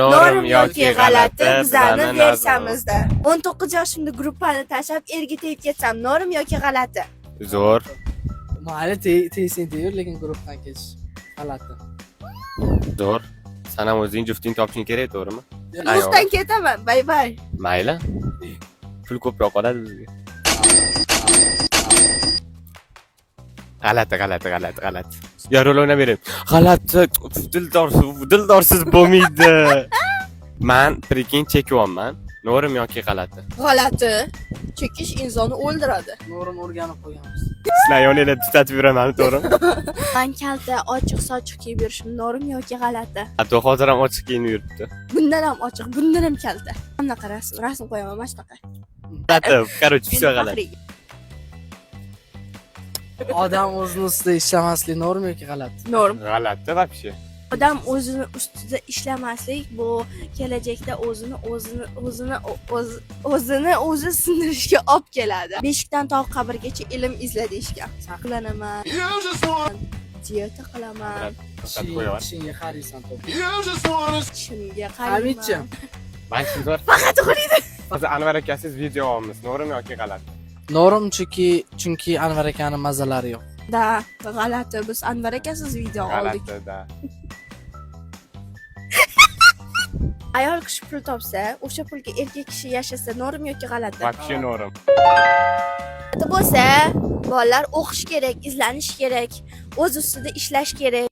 No'rim yoki g'alati bizani versiyamizda. 19 yoshimda gruppani tashlab erga tegib ketsam, no'rim yoki g'alati? Zo'r. Mayli, tegsang tegur, lekin guruhdan ketish g'alati. Zo'r. San ham o'zing jufting topishing kerak, to'g'rimi? Ayol. Guruhdan ketaman. Bye bye. Mayli. Pul ko'proq qoladi bizga. G'alati, g'alati, g'alati, g'alati. Ya rol o'ynab bering. G'alati, dildorsiz, dildorsiz bo'lmaydi. Man прикинь chekyapman. No'rim yoki g'alati? G'alati. Chekish insonni o'ldiradi. No'rim o'rganib qo'yganmiz. Sizlar yoninglar tutatib yuraman, to'g'rimi? Man kalta, ochiq sochiq kiyib yurishim no'rim yoki g'alati? Hatto hozir ham ochiq kiyinib yuribdi. Bundan ham ochiq, bundan ham kalta. Bunaqa rasm, rasm qo'yaman mana shunaqa. G'alati, короче, всё g'alati. Odam o'zini ustida ishlamaslik no'rim yoki g'alati? No'rim. G'alati вообще. Odam o'zini ustida ishlamaslik bu kelajakda o'zini o'zini o'zini o'zini o'zi sindirishga olib keladi. Beshikdan tog' qabrgacha ilm izla deyishgan. Saqlanaman. Dieta qilaman. To'xtatib qo'yaver. Tishingga qaraysan to'g'ri. Tishimga Hamidchi. qarayman. Man zo'r. Faqat uxlaydi. Hozir Anvar akasiz video olamiz. No'rim yoki g'alati? No'rim, chunki Anvar akani mazalari yo'q. Да, g'alati. Biz Anvar akasiz video oldik. G'alati, да. Ayol kishi pul topsa, o'sha pulga erkak kishi yashasa, no'rim yoki g'alati? Вообще no'rim. G'alati bo'lsa, bolalar o'qish kerak, izlanish kerak, o'z ustida ishlash kerak.